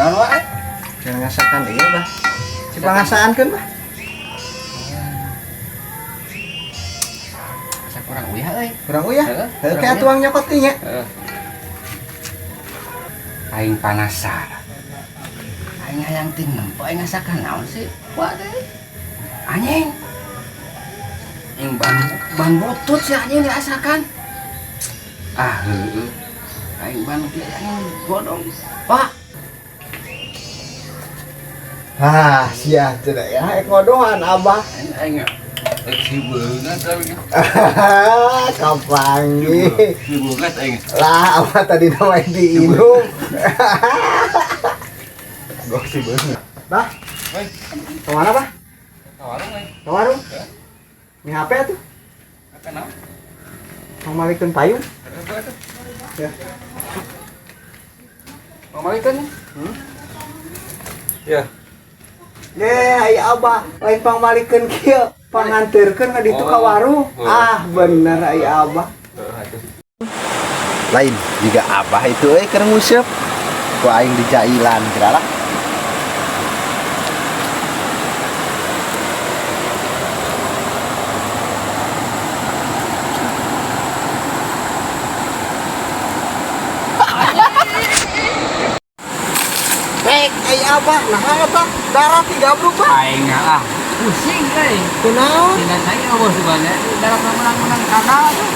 Naon wae? Jangan ngasakan ieu, Bah. Si pangasaankeun, Bah. Asa kurang uyah euy. Kurang uyah. Heeh, Heuh, kurang kayak uyah. tuang nyokot teh nya. Heeh. Aing penasaran. Aing hayang ting nempo aing ngasakan naon sih? Wah teh. Anjing. Aing ban butut sih anjing diasakan. Ah heueuh. Aing ban kieu anjing godong. Pak, Ah, sia cenah ya, ek ngodohan Abah. aing aing ek si beungat aing. Kapanggih. Si beungat aing. Lah, Abah tadi namanya diinum. Gok si beungat. Bah, Woi, ke mana, Bah? ka warung euy. Ke warung? Ini HP atuh. Kenapa? Mau malikeun payung. Ya. Mau malikeun? Hmm? Ya. Ye, ai Abah, lain pangmalikeun kieu, panganterkeun ka ditu ka warung. Oh. Ah, bener ai Abah. Lain juga Abah itu euy keur nguseup. Ku aing dijailan geura lah. Rek, ai Abah, nah eta darah tiga Pak. Aing ah, pusing euy. Kunaon? Tinggal saya eueuh sebenarnya dalam menang-menang kanal tuh.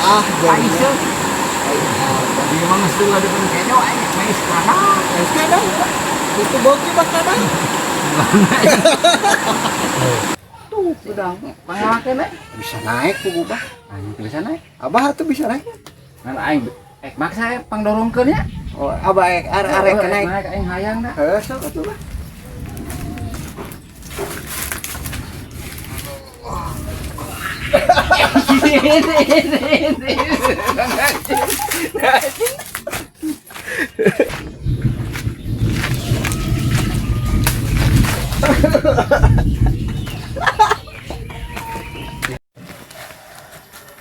Ah, Aisyah. Dia mah geus dulu depan kejo aing mais kanal. Geus kadang. Itu boki bah kadang. Tuh, udah pangakeun we. Bisa naik ku bah. Aing bisa naik. Abah tuh bisa naik. Ngan aing ek maksa pangdorongkeun ya. Oh, abah ek arek Heeh, naik. Naik aing hayang da. Heuh, sok atuh bah.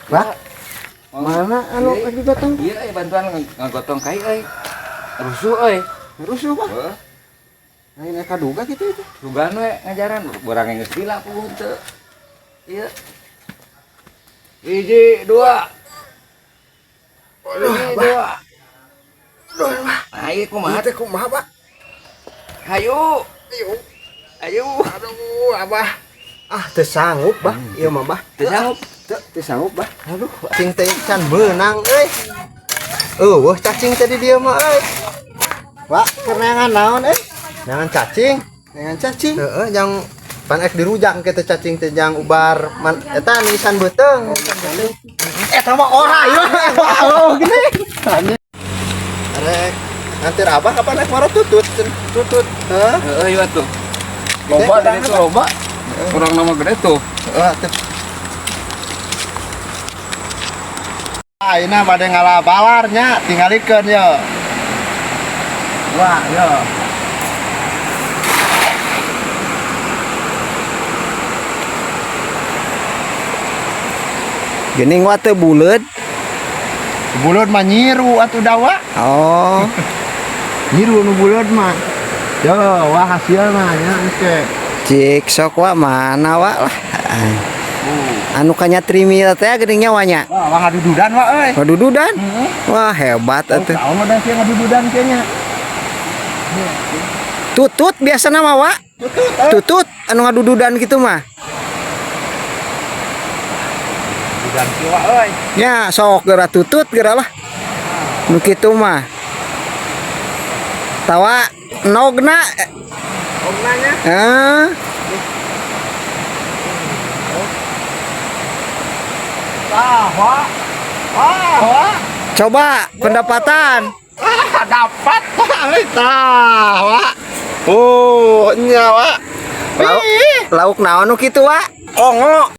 Bah, mana anu rek digotong? Iya euy bantuan ngagotong kai euy. Rusuh euy. Rusuh bah. Heeh. Lain eka duga gitu itu. Sugan we ngajaran urang geus gila puguh teu. Ieu. Hiji, dua. Aduh, Hiji, Bah. dua. Aduh, bah. Ayo kumaha? Ieu teh kumaha, Pak? Hayu. Ayo. Ayo. Aduh, Abah. Ah, teu sanggup, Bah. Ieu mah, Bah. Teu sanggup. Teu, teu sanggup, Bah. Aduh, cacing teh can beunang euy. Eueuh, cacing teh di dieu mah euy. Pak, keur neangan naon euy? Neangan cacing. Neangan cacing. Heeh, jang pan ek dirujak ke teh cacing teh jang ubar man eta nisan beuteung. Eta mah ora ieu. Oh, gini. Arek nganter Abah kapan rek maro tutut? Tutut. Heuh. Heeh, ieu tuh. Loba Gede, dari itu loba. Kurang nama gede tuh. Heeh, tuh. Ayeuna bade ngalabalar nya, tingalikeun ye. Wah, yo. Geuning wa teu buleud. Buleud mah nyiru atuh dawa. Oh. Nyiru nu buleud mah. Yo, wah hasilna nya engke. Cik sok wa mana wa lah. Anu kanya trimil teh geuning nya wanya. Wah, wah ngadududan wa euy. Ngadududan. Wah, hebat atuh. Tahu mah sia ngadududan kieu nya. Tutut biasana mah wa. Tutut. Eh. Tutut anu ngadududan gitu mah. Dududan kieu wa euy. Ya, sok geura tutut geura lah. Nu kitu mah. Tawa nogna. Ogna nya. Eh, Tah, wa. Wah, wa. Coba pendapatan. Ah, dapat euy tah, wa. Oh, nya wa. Lauk, Ih, lauk naon nu kitu wa? ongo.